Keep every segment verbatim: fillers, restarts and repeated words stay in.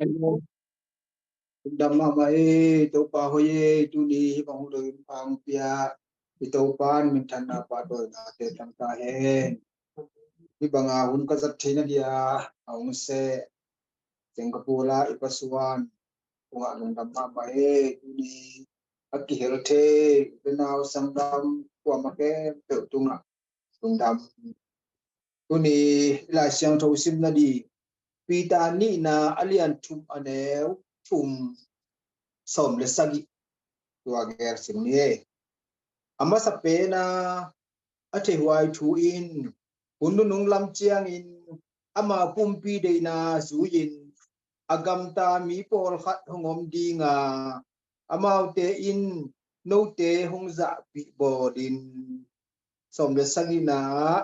Lungdam mahmah ei, Topa hoih ei, tuni hih bang hong dongin pha hong pia i Topa in minthanna pahtawinate tang ta hen. Hih banga hun ka zat theihna dia a hong seh Singapore a i pasuan kong ah lungdam mahmah ei, tuni a kihel thei i nau sanggam kuamah khempeuh tungah lungdam. Tuni i Lai Siangtho simna ding Peter nihna a lian thum a neu thum sawm le sagih tua gel sim ni ei. A masa pena a theihuai thu in hun nunung lam ciangin ama pumpi deihna zui-in a gamta mi pawlkhat hong om dinga amaute in note hong zahpih bawlin. Sawm le sagihna ah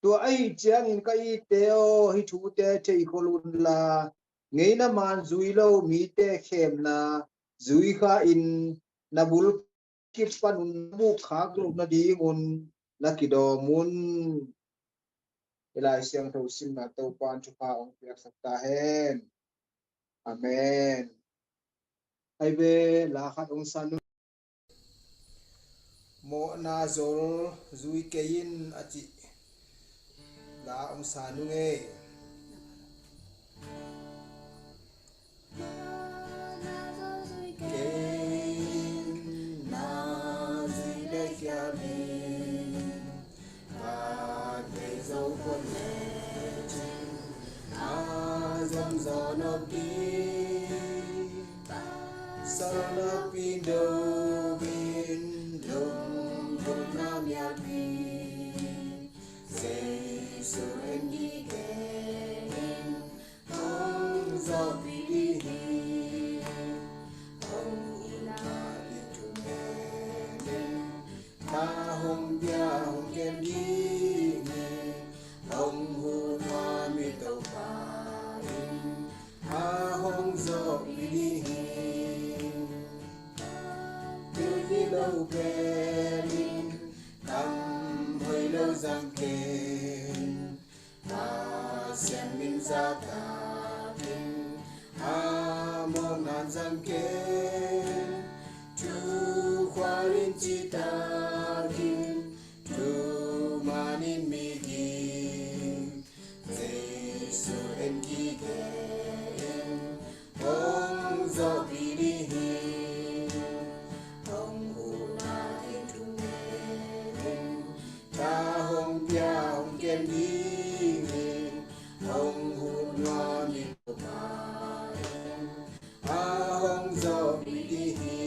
tua ahih ciangin ka itte aw, hih thute theikhol unla ngeina man zui lo mite khemna zui kha in na bul kipan un na buk khak loh nadingun na kidawm un. I Lai Siangtho simna Topa in thupha hong piaksak ta hen. Amen. Ai ve, la khat hong san un. Mawhna zol zui kei in a cih la hong san ung ei. Kei in na zui le khial in, ka thei zo khol lecin a zom zaw nop ding. Salna pi do in lunggulhna mial pi, Jesu en gige in hong zawhpih ding hi. Hong hun a ding thungen in, ta hong pia hong kem ding hi. Hong hun a mi Topa in a hong zawhpih ding hi. Thil hi lo pen in kam hoih lo zang ken, Pasian min zahtakin a mawkna zang ken. Thu khual in citakin, thuman in miging, Jesu en gige in hong zawhpih ding hi. Hong hun a ding thungen in, ta hong pia hong kem ding hi. Hong hun a mi Topa in a hong zawhpih ding hi.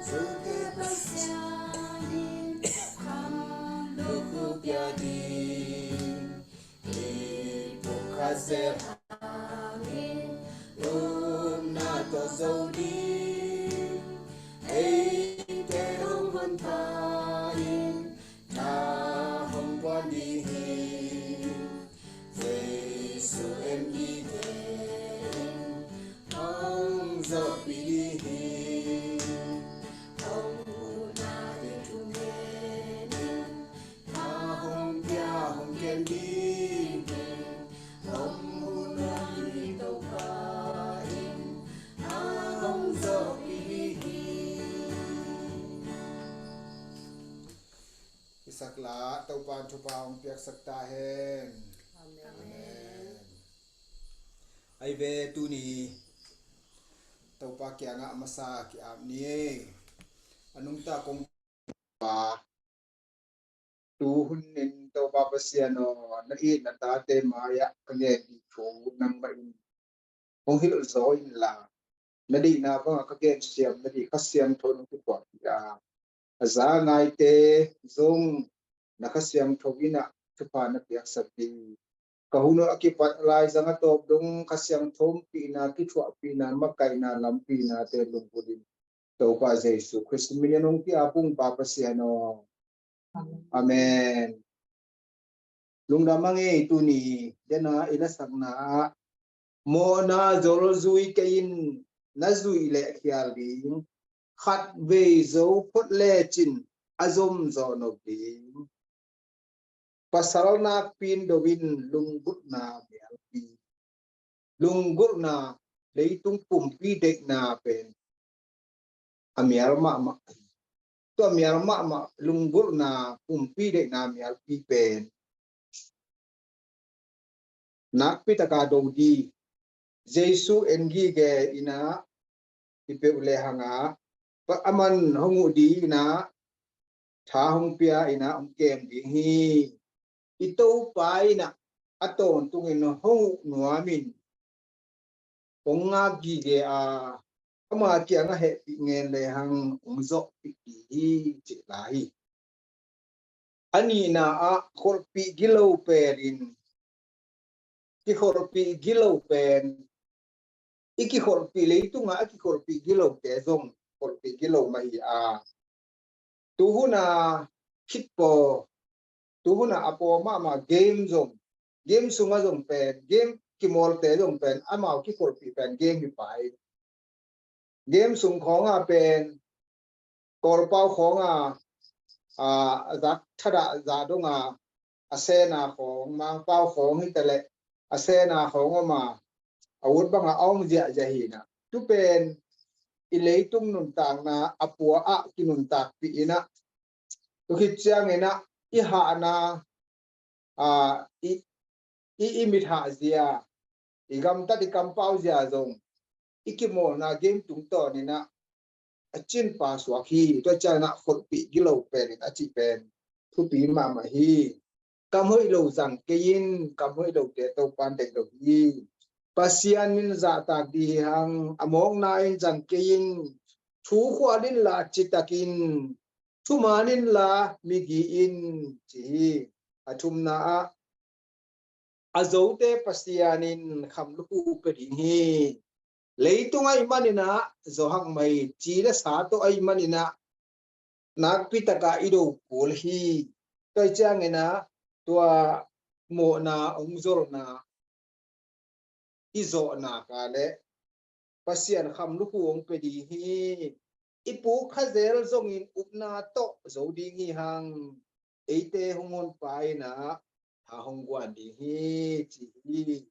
Zute Pasian in kham lukhu pia ding, i pumkhat zel hangin upna tawh zo ding. Eite hong honpa in tha hong puan ding hi. Jesu en gige in hong zawhpih ding hi. Hong hun a ding thungen in, a hong pia hong kem ding hi. Hong hun a mi Topa in a hong zawhpih ding hi. Isak la Topa in thupha hong piaksak ta hen. Amen. Amen. Ai ve, tuni Topa kiangah a masa ki-ap ni. A nungta kong pa, tu hun in Topa Pasian aw, na it na tate mai-ah ka ngen ding thu nangmah in hong hilh zaw inla, na deihna bangah ka gensiam na ding Kha Siangtho in hong kituahpih a, a za ngaite zong na Kha Siangtho in ah thupha na piaksak ding. Ka hun uh a kipat laizang a tawp dong Kha Siangtho ompihna, kithuahpihna, makaihna, lampihna te lunggulh in Topa Jesu Khrist min in hong ki-ap ung Pa Pasian aw. Amen. Lungdam a ngei, tuni dena i lasakna ah Mawhna zolzui kei in na zuih leh khial ding, khatvei zo phot lecin a zom zawh nop ding. Pasal nakpi in do in lunggulhna mialpi. Lunggulhna, leitung pumpi deihna pen a mial mahmah. Tua mial mahmah lunggulhna pumpi deihna mialpi pen nakpi taka do ding. Jesu en gige in ah i peuh lehang ah, pa aman hong uh ding in ah, tha hong pia in ah hong kem ding hi. I Topa in ah a tawntungin hong uh nuamin hong ngak gige a, ama kiangah hehpih ngen lehang hong zawhpih ding hi, cih lai hi. A nihna ah kholhpih gilo pen in, kikholhpih gilo pen, i kikholhpih, leitungah a kikholhpih gilote zong kholhpih gilo mah hi a. Tuhuna khitpaw, tuhuna a paw mahmah game zong, game sungah zong pen, game kimawlte zong pen, amau kikholhpih pen game hi pai. Game sung khawngah pen, Kawlpau khawngah, a, a zak thadah zah dongah a sena khawng, Mangpau khawng hitaleh a sena khawng om a, a ut bangah a om ziahziah hi in ah. Tu pen i leitung nuntakna a pua ah kinuntakpih in ah, tu khit ciangin ah i hahna, a, i, i, i mithah zia, i gamtat i kampau zia zong i kimawlna game tungtawn in ah a cin pha suak hi. Tua ciangin ah kholhpih gilo pen in a cih pen thupi mahmah hi. Kam hoih lo zang kei in, kam hoih lote Topan deih lo hi. Pasian in zahtak ding hi hang, a mawkna in zang kei in, thu khual in la citak in, thuman in la migi in, ci hi. A thumna ah a zote Pasian in kham lukhu pia ding hi. Leitung ahih manin ah zawhak mai, ci le sa tawh ahih manin ah nakpi taka i do kul hi. Tua ciangin ah tua mawhna hong zolna i zawhna ka le Pasian kham lukhu hong pia ding hi. I puk kha zel zongin upna tawh zo ding hi hang. Eite hong honpa in ah tha hong guan ding hi, ci hi.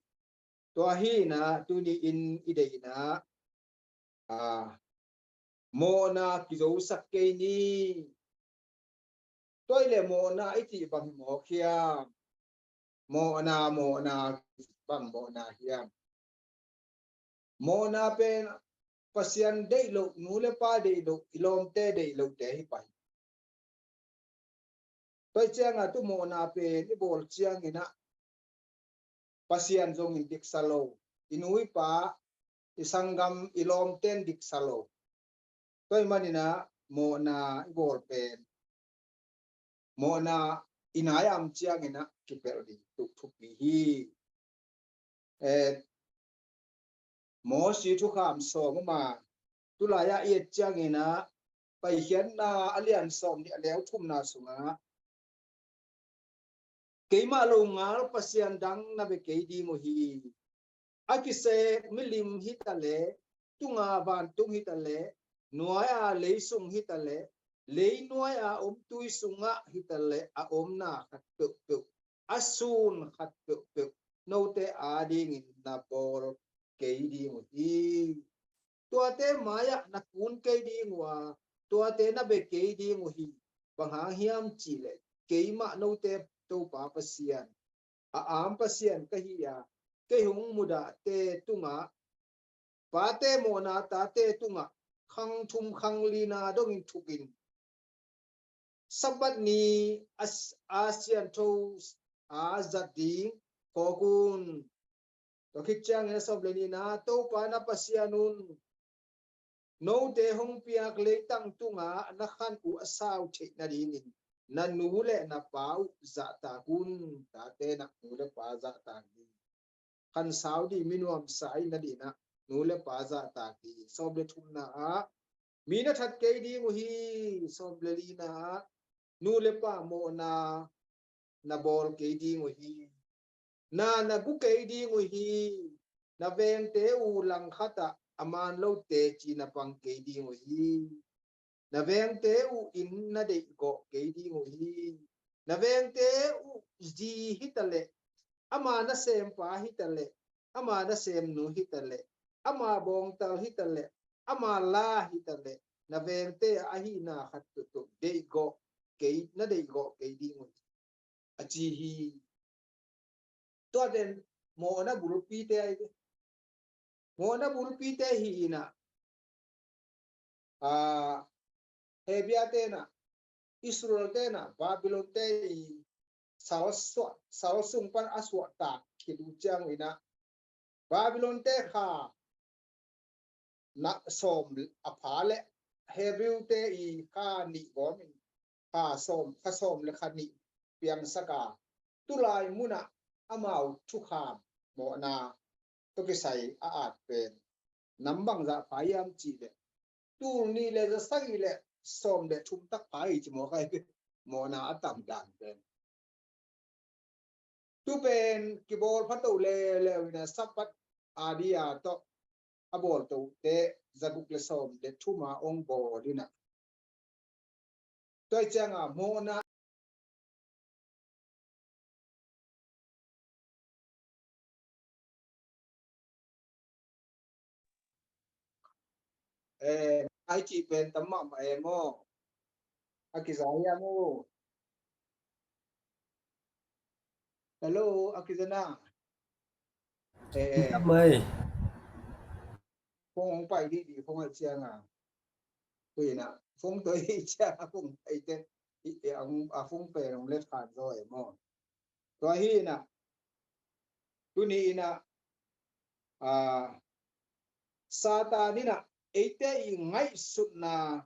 Tua hi in ah tuni in i deihna, a, mawhna kizosak kei ni. Tua i le mawhna i cih bang mawh hiam? Mawhna, mawhna, bang mawhna hiam? Mawhna pen Pasian deih loh, nu le pa deih loh, i lawmte deih lohte hi pah hi. Tua ciangah tu mawhna pen i bawl ciangin ah Pasian zongin diksa lo, i nu i pa, i sanggam, i lawmten diksa lo. Tua ahih manin ah mawhna i bawl pen, mawhna i nai a om ciangin ah kipelh ding tuk thupi hi. Eh, Mosi thukham sawm om a, tulai-ah i et ciangin ah Paikhiatna a lian sawm nih a neu thumna sungah, keimah longal pasian dang na bia kei ding uh hi. A kisek milim hitaleh, tunga vantung hitaleh, nuai-a leisung hitaleh, leinuai-a om tui sungah hitaleh, a omna khat peuhpeuh, a sun khat peuhpeuh note adingin na bawl kei ding uh hi. Tuate mai-ah na kun kei ding uh a, tuate na bia kei ding uh hi. Bang hang hiam cihleh, keimah note Topa Pasian, a am Pasian ka hi a, kei hong mudahte tungah, pate mawhna tate tungah khang thum khang lina dongin thukin, Sabbath ni a, a siangtho a zat ding phawk un. Tua khit ciangin a sawm le nihna, Topa na Pasian un note hong piak leitang tungah na khan uh a sau theih nadingin na nu le na pa uh zahtak un. Tate in ah nu le pa zahtak ding, khansau ding, mi nuamsa i hih nadingin ah nu le pa zahtak ding. Sawm le thumna ah, mi na that kei ding uh hi. Sawm le lina ah, nu le pa mawhna na bawl kei ding uh hi. Na na gu kei ding uh hi. Na vengte uh langkhat ah a man lote ci na pang kei ding uh hi. Na vengte uh in na deihgawh kei ding uh hi. Na vengte uh zi hi ta leh, ama nasempa hi ta leh, ama nasemnu hi ta leh, ama bawngtal hi ta leh, ama la hi ta leh, na vengte ah ahihna khat tutuh deihgawh kei, na deihgawh kei ding uh hi, a ci hi. Tuaten mawhna bulpite ahi ve. Mawhna bulpite hi inah, aa, Hebia tenah, Israel tenah, Babylon te i sal suah, sal sung pan a suahtak khit uh ciang inah, Babylon te kha na sawm a pha le Hebrew te i kha nih gawmin kha sawm, kha sawm le kha nih piangsak a, tulai munah amau thukham mawhna tawh kisai a at pen nam bangzah pha hiam cih leh, tul nih le za sagih le sawm le thum tak pha hi ci mawk ahi ve, mawhna a tam dan pen. Tu pen kibawl pha to leuleu inah Sabbath a dia tawh a bawl tote za guk le sawm le thum a hong bawl inah, tua ciangah mawhna Eh, ai cih pen tam mahmah e maw? A kiza hiam uh? Hello, a kiza na? Eh, eh. Tam mai. Phone hong pai dih dih, phone ai ciang a. Hui na, phone toi hi ciang a phone pai te. I, i, a phone pen hong let khan zaw e maw? Tua hi inah, tuni inah, aa, Satan inah eite i ngaihsutna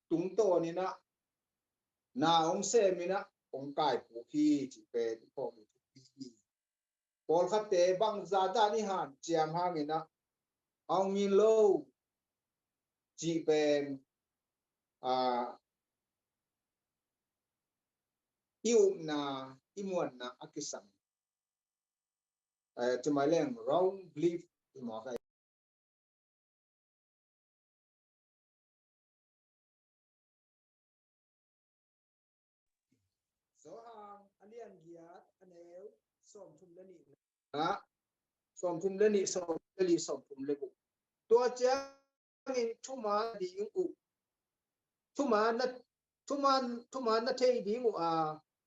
tungtawn inah na hong sem inah hong kaiphuk hi cih pen i phawk hi. Pawlkhatte bangzah dan i hanciam hang inah a hong min lo cih pen, aa, i upna, i muanna a kisam. Eh, cimai leng wrong belief i mawk ahi. Johan a lian giat a neu sawmthum le nih. Ah, sawmthum le nih, sawmthum le li, sawmthum le guk. Tua ciangin thuman ding uh, thuman na, thuman, thuman na thei ding uh a,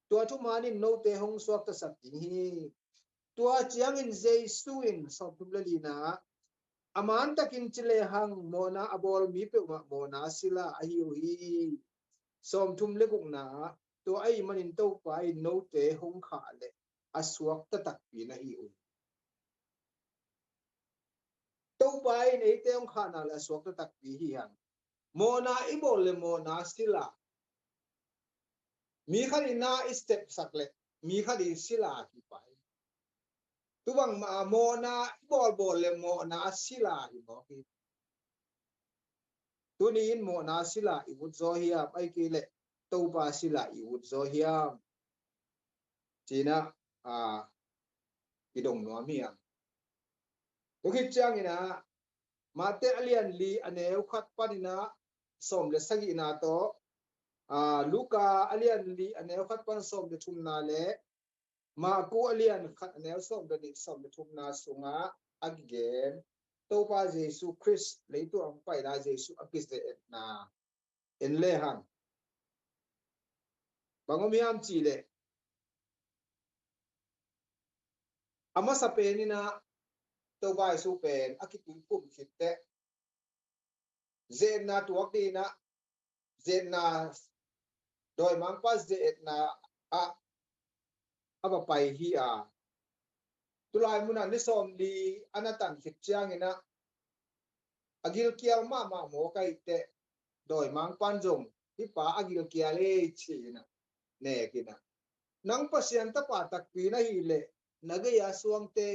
tua thuman in note hong suaktasak ding hi. Tua ciangin Jesu in, sawmthum le lina, a mantakin ci lehang mawhna a bawl mi peuhmah mawhna sila ahi uh hi. Sawmthum le gukna, tua ahih manin Topa in note hong khah leh a suakta takpi na hi uh. Topa in eite hong khahna le a suakta takpi hi hang. Mawhna i bawl le mawhna sila. Mi khat in na i step sak le mi khat in sila hi pai. Tu bangmah a mawhna i bawlbawl le mawhna sila hi mawk hi. Tuni in mawhna sila i ut zaw hiam, ahih kei leh Topa sila i ut zaw hiam? Ci-in ah, aa, i dong nuam hiam? Tua khit ciangin ah, Mate a lian li a neu khat panin ah sawm le sagihna tawh, aa, Luka a lian li a neu khat pan sawm le thumna le Marku a lian khat a neu sawm le nih, sawm le thumna sungah a kigen Topa Jesu Khrist leitung a hong pai lai Jesu a kize-etna en lehang bang om hiam cih leh, a masa pen in ah Topa Jesu pen a kituiphum khit teh ze-etna tuak dingin ah, ze-etna, dawimangpa ze-etna ah a va pai hi a, tulai munah ni sawmli a na tan khit ciangin ah a gilkial mahmah mawk ahih teh, dawimangpan zong hih pa a gilkial ei ci-in ah nek in ah, nang Pasian tapa takpi na hih leh na gei-a suangte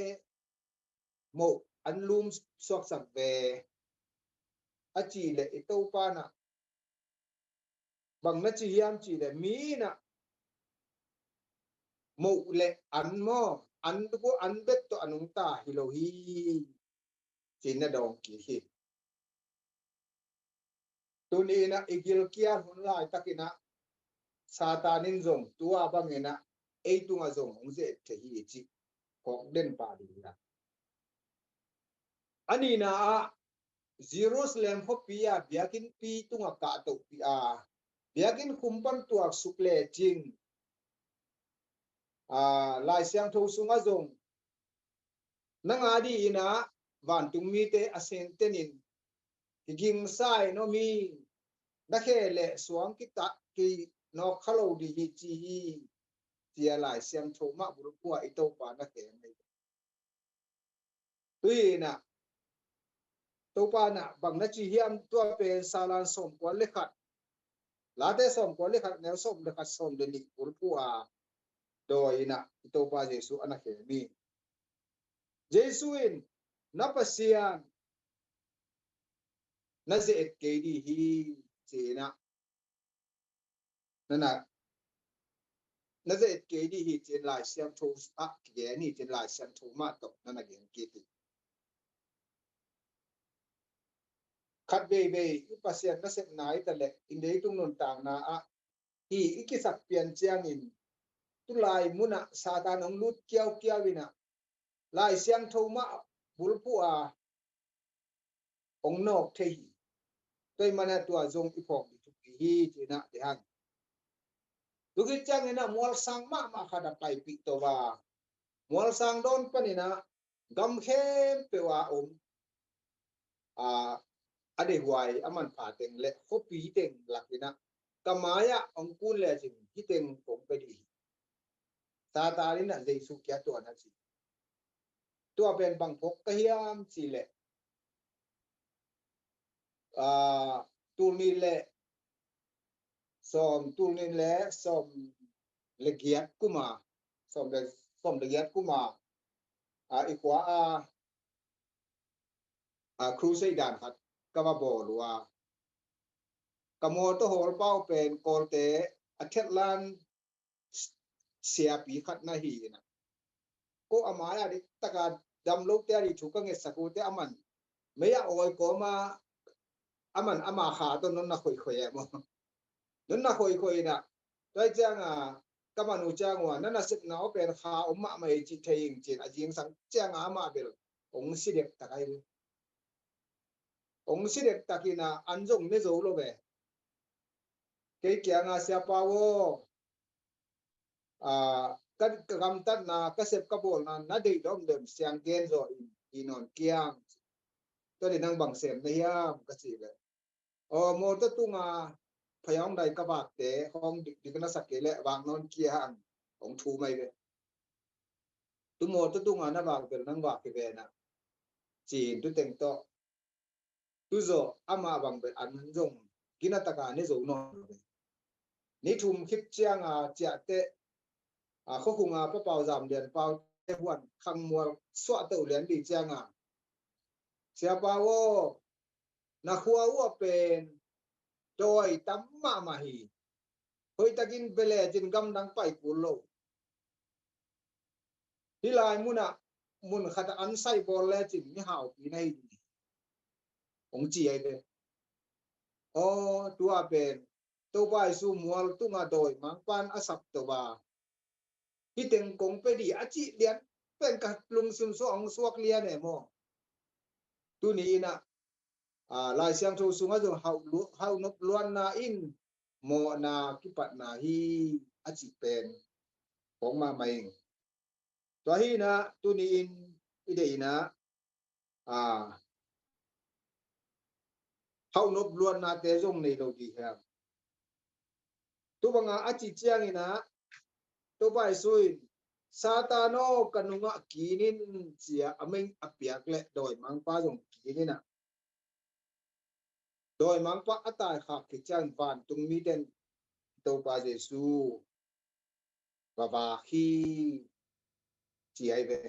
moh an lum suaksak ve, a cih leh i Topa in ah bang na ci hiam cih leh, mi in ah moh le an maw, an, an bek tawh a nungta hi lo hi, ci-in na dawng kik hi. Tuni-in ah i gilkial hun laitakin ah Satan in zong tua bangin ah ei tungah zong hong ze-et thei hi cih phawk den pah ding hi. A nihna ah Jerusalem khuapi ah biakinnpi tungah kahtohpih a, biakinn khum pan tuaksuk lecin, aa, Lai Siangtho sungah zong nang a dingin ah vantung mite a sentenin kigingsa-in om hi, na khe le suang kitah kinawk kha lo ding hi ci hi, ci-a Lai Siangtho mah bulphuh ah i Topa na khem hi. Tuni-in ah Topa in ah bang na ci hiam? Tua pen Salan sawmkua le khat, Late sawmkua le khat, neu sawm le khat, sawm le nih bulphuh a dawi-in ah i Topa Jesu a na khem hi. Jesu in, "Na Pasian na ze-et kei ding hi," ci-in ah, na na, "Na ze-et kei ding hi," ci-in Lai Siangtho ah kigen hi, ci-in Lai Siangtho mah tawh na na gen kik hi. Khat veivei i Pasian nasepna hi ta leh, i leitung nuntakna ah hih i kisak pian ciangin, tulai munah Satan hong lut kiaukiau in ah Lai Siangtho mah bulphuh a hong nawk thei hi. Tua ahih manin ah tua zong i phawk ding thupi hi, ci-in ah deih hang. Tua khit ciangin ah mualsang mahmah khat ah paipih to a, mualsang dawn panin ah gam khempeuh a om, aa, a deihhuai a manpha teng le khuapi teng lakin ah, "Ka mai-ah hong kun lecin hih teng kong pia ding hi," Satan in ah Jesu kiang tua na ci. Tua pen bang phawk ka hiam cih leh, aa, tul nih le sawm, tul nih le sawm le giat kum a, sawm le, sawm le giat kum a, aa, i khua a, aa, crusade dan khat ka va bawl uh a, ka mawtaw hawlpa uh pen Kawlte a thelhlan siapi khat na hi in ah, ko a mai-ah dik taka dam lote a dih thu ka ngetsak uh teh, aman mei-ah awi kawm a, aman ama kha tawh nonna khoikhoi e maw. Nonna khoikhoi in ah, tua ciang a ka man uh ciang uh a, "Na nasepna uh pen kha om mahmah hi," ci thei ing, ci-in a zingsang ciang a amah bel hong si dektak ahi ve. Hong si dektak in ah an zong ne zo lo ve. Kei kiang a, "Siapa aw, aa, ka, ka gamtatna, ka sep ka bawlna na deih lawm lem siang gen zaw in, hi nawn kiang. Tua leh nang bang sem na hiam?" ka cih leh, "Aw, mawtaw tunga phayawng dai ka vakte hong dik, dik na sak kei leh vak nawn kiang," hong thum ahi ve. "Tu mawtaw tunga na vak bel nang vak hi ve na," ci-in tu teng tawh, tu zawh amah bang bel an zong gina taka ne zo nawn lo ve. Ni thum khit ciang a ciah teh, a, khuakhung a Pa Pau Zam Lian Pau te huan khangmual suahtoh lian ding ciang a, "Siapa aw, na khua uh ah pen dawi tam mahmah hi. Hoihtakin bia lecin gamdang pai kul lo. Hih lai munah mun khat ah an sai bawl lecin mihaupi na hi ding hi," hong ci ahi ve. Aw, tua pen Topa Jesu mual tungah dawimangpa'n a sapto a, "Hih teng kong pia ding," a cih lian pen ka lungsim sungah hong suak lian e maw. Tuni in ah, aa, Lai Siangtho sungah zong hauh lu-, hauh nop luanna in mawhna kipatna hi, a cih pen phawk mahmah ing. Tua hi in ah tuni in i deih in ah, aa, hauh nop luannate zong nei lo ding hiam? Tu banga a cih ciangin ah, Topa Jesu in, "Satan aw, ka nungah kin in," ci-a a min a piak leh dawimangpa zong kin in ah, dawimangpa a taikhak khit ciang vantung mite'n Topa Jesu va vak hi, ci ahi ve.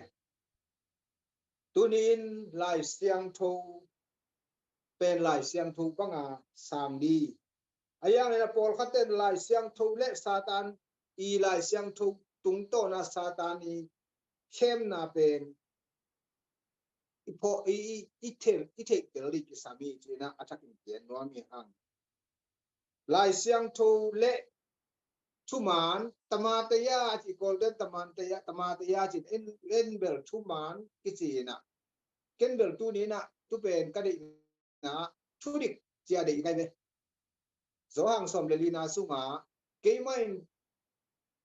Tuni in Lai Siangtho pen Lai Siangtho banga sang ding. A hiangin a pawlkhat in Lai Siangtho le Satan i, Lai Siangtho tungtawna Satan i khemna pen i pho i i i thei i thei tel ding kisam hi ci-in ah a thakin gen nuam hi hang. Lai Siangtho le thuman, tamate ya a ci, Golden tamate ya, tamate ya ci-in en, en bel thuman kici-in ah, ken bel tuni-in ah tu pen ka deihna thudik cia deih kai ve. Johan sawm le lina sunga, keimah in,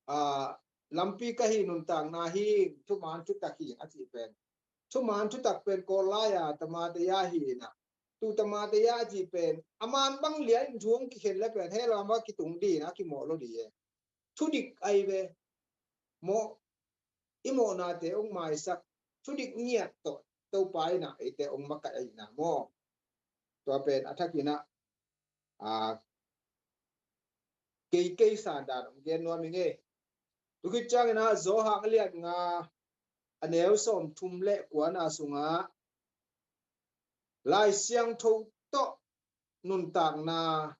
aa, lampi ka hi, nuntakna hi, thuman thutak hi a cih pen, thuman thutak pen Kawl lai-a tamate ya hi-in ah, tu tamate ya a cih pen a man bang lian in thu hong kikhen le pen heh lam a kitung ding a kimawh lo ding e. Thudik ahi ve. Mawh, i mawhnate hong maisak thudik ngiat tawh Topa in ah eite hong makaih ahi na maw? Tua pen a thakin ah, aa, kei kei sandan hong gen nuam hi ing e. Tukhit ciangin ah Johan a lian nga, a neu sawm thum le kuana sungah Lai Siangtho tawh nuntakna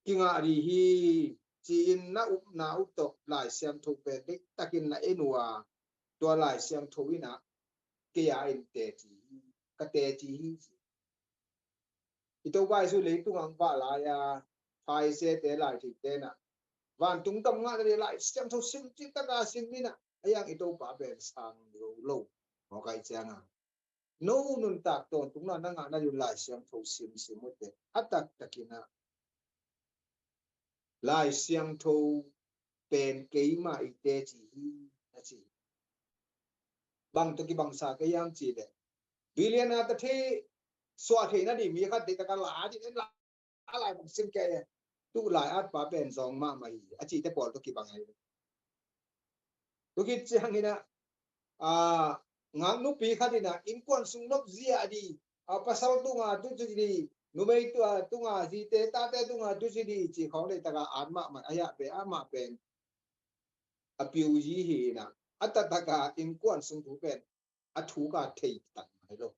kingah ding hi ci-in na upna uh tawh Lai Siangtho pen deihtakin na en uh a, tua Lai Siangtho in ah kei a in teci hi, ka teci hi ci. I Topa Jesu leitung ah hong vak lai-a Pharisee-te, lai theite in ah vantung gam ngahna ding Lai Siangtho sim cih takin sim in ah, a yang i Topa pen sang lo lo. Mawk ahih ciangin no nuntak tawntungna na ngahna ding Lai Siangtho sim sim uh teh, a taktakin ah Lai Siangtho pen keimah i teci hi na ci. Bang tawh kibangsa ka hiam cih leh, billion a ta thei suah theihna ding mi khat deihtakin la ding en la a lai bang sim kei e. Tu lai atpa pen zawng mahmah hi a cihte pawl tawh kibang ahi. Tukhit ciangin ah, aa, ngaknupi khat in ah innkuan sung nop zia ding, aa, pasal tunga tuci ding, numei tu, aa, tunga, zite tate tunga tuci ding cih khawng deihtakin at mahmah a, hiah pen amah pen a piuzi hi-in ah, a taktakin innkuan sung thu pen a thuk a thei tak mai lo.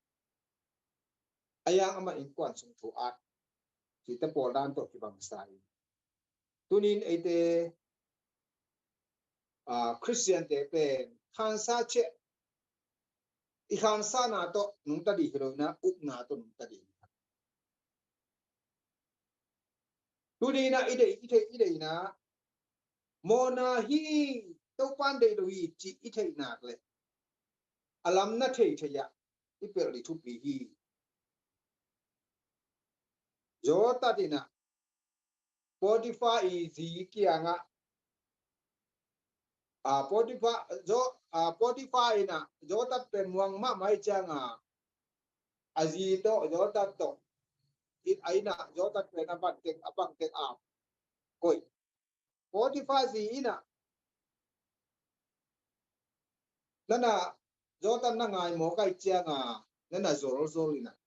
A yang amah innkuan sung thu at cihte pawl dan tawh kibangsa in, tunin eite, aa, Khristiante pen khansa ciah, i khansana tawh nungta ding hi lo-in ah, upna tawh nungta ding. Tuni-in ah i deih, i theih, i deihna, mawhna hi, Topa'n deih lo hi cih i theih nak leh a lam na thei thei-ah i pelh ding thupi hi. Joseph in ah Potiphar i zi kiangah, a, Potiphar, Jo-, a, Potiphar in ah Joseph pen muang mahmah ahih ciangin a zi tawh Joseph tawh, i, a inn ah Joseph pen a bangteng, a bangteng a koih. Potiphar zi in ah, nana Joseph na ngai mawk ahih ciangin nana zolzol in ah,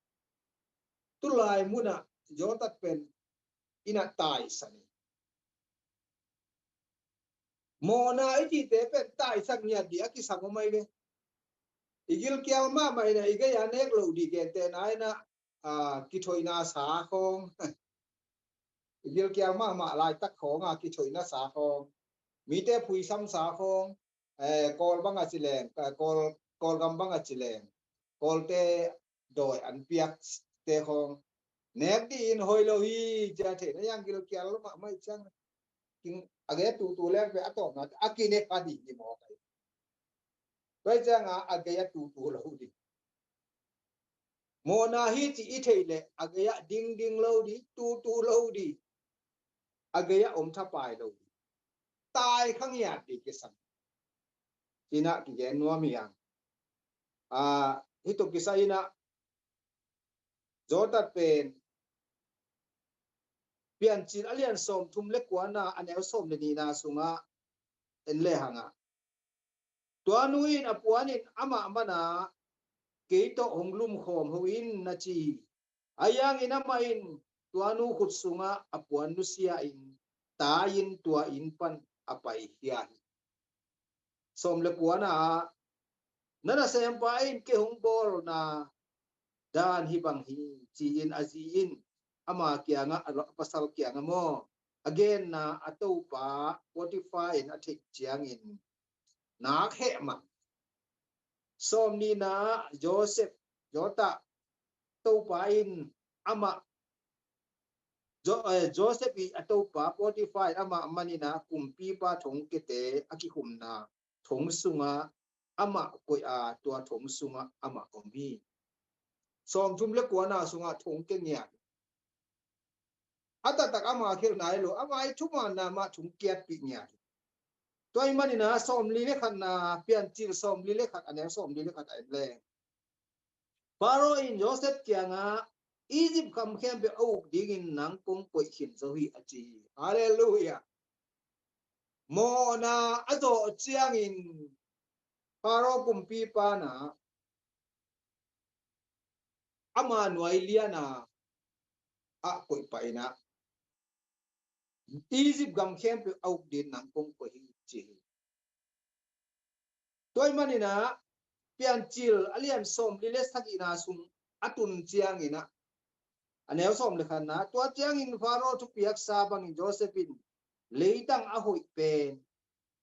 tulai munah Joseph pen in ah taisan hi. Mawhna i cihte pen taisan ngiat ding a kisam om ahi ve. I gilkial mahmah in ah i gei-a nek loh ding gentehna in ah, aa, kithoihna sa khawng. I gilkial mahmah laitak khawng a kithoihna sa khawng. Mite phuisam sa khawng. Eh, Kawl bang a ci leng, eh, Kawl, Kawlgam bang a ci leng, Kawlte dawi an piakte khawng nek ding in hoih lo hi, ci a theihna yang gilkial mahmah ahih ciang, king, a gei a tutu leng pen a tawpna a kine kha ding hi mawk ahi. Tua ahih ciangin a gei a tutu lo ding. Mawhna hi cih i theih leh a gei-ah dingding lo ding, tutu lo ding. A gei-ah om thapai lo ding. Tai kha ngiat ding kisam. Ci-in ah kigen nuam hi hang. A, hih tawh kisai-in ah Joseph pen Piancil a lian sawmthum le kuana, a neu sawm le nihna sungah en le hang ah, tua nu in a puan in amah man a, kei tawh hong lumkhawm ho in, na ci hi. Ahi hangin amah in tua nu khut sungah a puan nusia in, tai-in tua inn pan a paikhia hi. Sawm le kuana ah, na nasempa in kei hong bawlna dan hih bang hi, ci-in a zi in ama kiangah, a pasal kiangah maw, a genna a topa Potiphar in a theih ciangin, nak heh mah. Sawmnihna, Joseph, Jotah, Topa in amah, Jo-, eh, Joseph i a topa Potiphar in amah maninah kumpipa thongkiate a kikhumna thong sungah amah koih a, tua thong sungah amah om hi. Sawmthum le kuana sungah thongkia ngiat. A taktak ama khel nai lo, ama i thumanna mah thongkiatpih ngiat. Tua i maninah sawmli le khatna, Piancil sawmli le khat, a neu sawmli le khat a en leng, Pharaoh in Joseph kiangah, Egypt gam khempeuh a uk dingin nang kong koih khin zo hi, a ci hi. Halleluiah. Mawhna a zawh ciangin Pharaoh kumpipa na ama nuai liana a koih pah inah, Egypt gam khempeuh a uk dingin nang kong koih hi, ci hi. Tua i maninah Piancil a lian sawmli le sagihna sung a tun cianginah, a neu sawm le khatna, tua ciangin Pharaoh thupiaksa bangin Joseph in leitang a hoih pen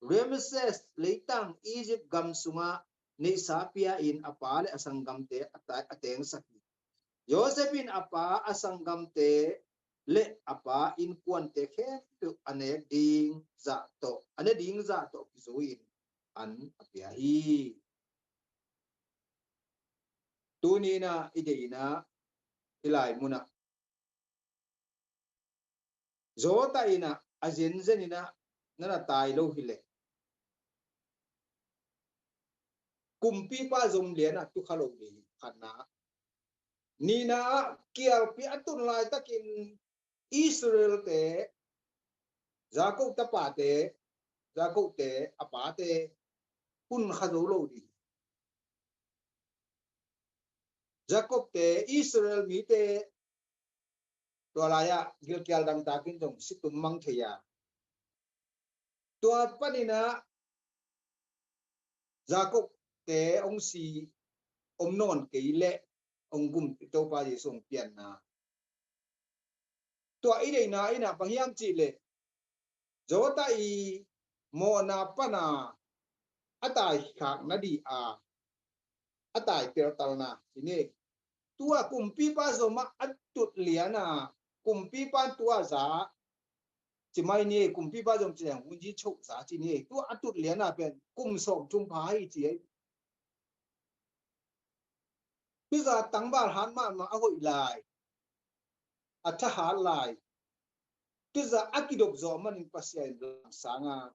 Rameses leitang Egypt gam sungah neihsa pia-in a pa le a sanggamte a ta-, a tengsak hi. Joseph in a pa, a sanggamte le a pa innkuante khempeuh a nek ding zah tawh, a ne ding zah tawh kizui-in an a pia hi. Tuni inah i deih inah i lai munah Joseph inah a zenzen inah na na tai lo hileh kumpipa zom lianah tukha lo ding hi, khatna. Nihna ah kialpi a tun laitakin Israel-te, Jacob tapate, Jacob-te a pate hun kha zo lo ding hi. Jacob-te, Israel mite tua lai-ah gilkial dangtakin zong si tum mang thei a, tua paninah Jacob-te hong si om nawn kei leh hong gum i Topa Jesu hong pianna. Tua i deihna inah bang hiam cihleh Joseph i mawhna pana a taikhakna dih a, a tai peltalna ci ni. Tua kumpipa zomah a tut liana kumpipa tua za ci mai ni, kumpipa zom ci leng hunji choh za ci ni. Tua a tut liana pen kum sawmthum pha hi ci ei. Tuza tangval hat mahmah a hoih lai, a thahat lai. Tuza a kidop zawh manin Pasian in lamsanga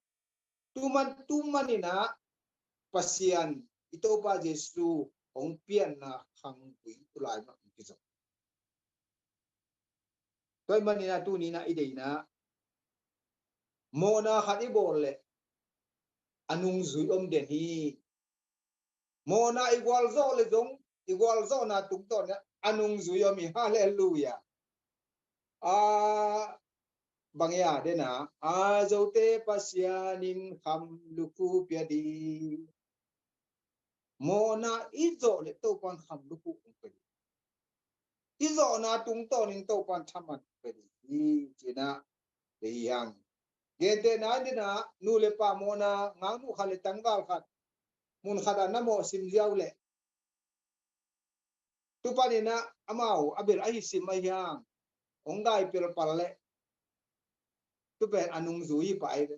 tuman, tumaninah Pasian i Topa Jesu hong pianna khanggui tulai mah hong kizom. Tua i maninah tuninah i deihna mawhna khat i bawl leh a nungzui om den hi. Mawhna i gualzawh le zong i gualzawhna tungtawn a nungzui om hi. Halleluiah. A bang ia dena a zote Pasian in kham lukhu pia ding. Mawhna i zawh le Topan kham lukhu hong pia ding. I zawhna tungtawnin Topan thaman hong pia ding hi cinah le hi hang. Gentehna in dinah nu le pa mawhna ngaknu khat le tangval khat mun khatah na mawh simziau leh tupaninah amau a bel ahi sim ahi hang hong dai pelpal leh tupen a nungzui hi pah ei ve.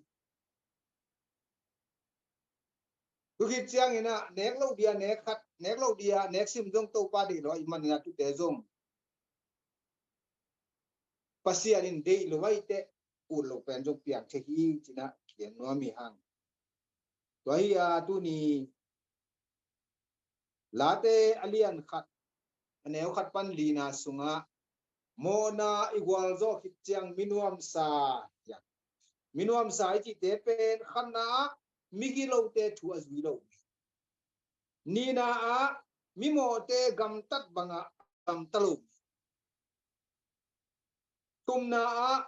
Tukhit cianginah nek loh dia nek khat, nek loh dia nek sim zong Topa deih lo ahih maninah tute zong Pasian in deih lo ahih teh ut lo pen zong piang thei hi cinah kian nuam hi hang. Tua hi a tuni Late a lian khat a neu khat pan lina sungah mawhna i gualzawh khit ciang minuamsa, ya, minuamsa i cihte pen khatna ah migilote thu a zui lo mi. Nihna ah mimawhte gamtat bangah gamta lo mi. Thumna ah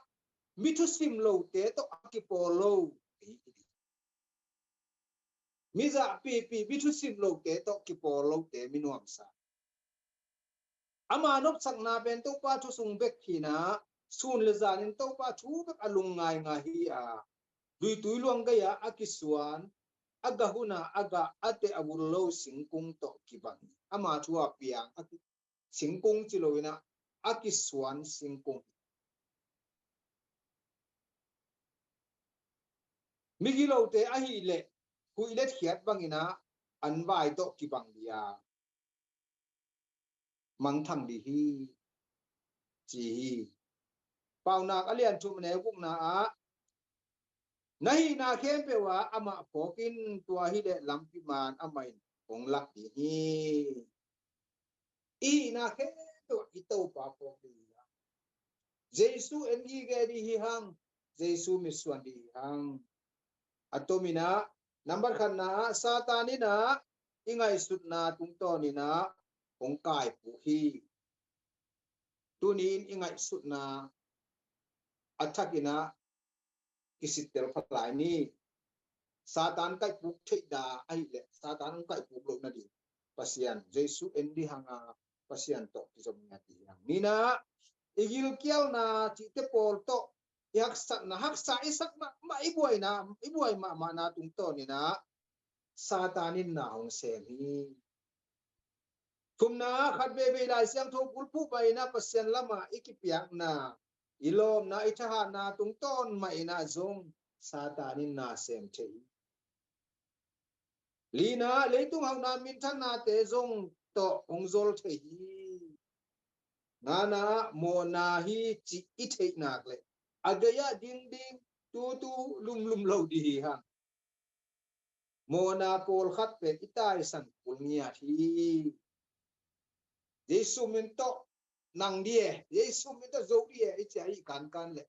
mithusim lote tawh a kipawl lo. Mizahpihpih mithusim lote tawh kipawl lote minuamsa. Ama nopsakna pen Topa thu sung bek hinah sun le zanin Topa thu bek a lungngaingai hi a, duitui luang gei-ah a kisuan, a gah hun a a gah a teh a vul lo singkung tawh kibang hi. Ama thu a piang a ki-, singkung ci lo in ah a kisuan singkung hi. Migilote ahih leh huih letkhiat bangin ah an vai tawh kibang dih a mangthang dih hi, ci hi. Paunak a lian thum a neu gukna ah, na hihna khempeuh ah amah phawk in, tua hi leh lampi man amah in hong lak ding hi. I hihna khempeuh ah i Topa phawk ding hi. Jesu en gige dih hi hang, Jesu mitsuan dih hi hang. A tomin ah, nambat khatna ah, Satan in ah i ngaihsutna tungtawn in ah hong kaipuk hi. Tuni in i ngaihsutna a thakin ah kisittel pha lai ni. Satan kaihpuk theih dah ahih leh Satan hong kaihpuk loh nading Pasian, Jesu en dih hang a, Pasian tawh kizom ngiat dih hi hang. Nihna, i gilkialna cihte pawl tawh i haksatna, haksa i sak mahmah, i buaina, i buai mahmahna tungtawn in ah Satan in na hong sem hi. Thumna, khat veivei Lai Siangtho bulphuh mah in ah Pasian lamah i kipiakna, i lawmna, i thahatna tungtawn mah in ah zong Satan in na sem thei hi. Lina, leitung hauhna minthannate zong tawh hong zol thei hi. Ngana, mawhna hi cih i theih nak leh a gei-ah dingding tutu lumlum lo dih hi hang. Mawhna pawlkhat pen i taisan kul ngiat hi. Jesu min tawh nang dih e, Jesu min tawh zo dih e i ci a, i kankan leh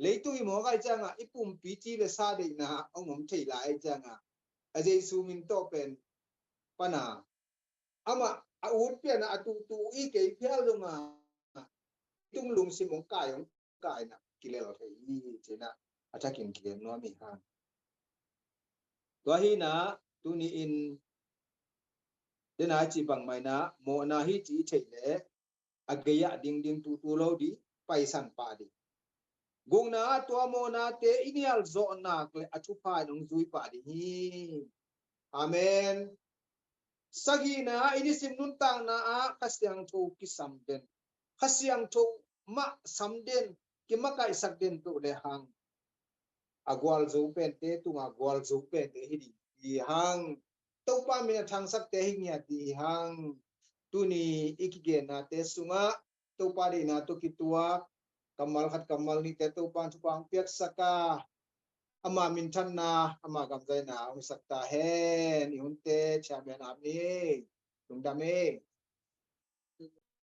leitung i mawk ahih ciangah i pumpi ci le sa deihna hong om thei lai ahih ciangah, a Jesu min tawh pen pana amah a ut pian a, a tutu i kei phial zong a, leitung lungsim hong kai, hong kaina kilel thei hi, ci-in ah a thakin kigen nuam hi hang. Tua hi-in ah tuni-in dena ci bangmah in ah mawhna hi cih i theih leh a gei-ah dingding tutu lo dih, paisan pah dih. Gukna ah tua mawhnate i nial zawh nak leh a thupha in hong zui pah dih hi. Amen. Sagihna, i nisim nuntakna ah Kha Siangtho kisam den, Kha Siangtho mah sam den, kimakaihsak den peuh le hang a gualzo pente tungah gualzo pente hi ding hi hang. Topa min a thangsakte hi ngiat dih hi hang. Tuni i kigennate sungah Topa deihna tawh kituak kammal khat kammal nihte Topa in thupha hong piaksak a, ama minthanna, ama gamzaina hong sak ta hen. I hunte ciamian ap ni. Lungdam hi.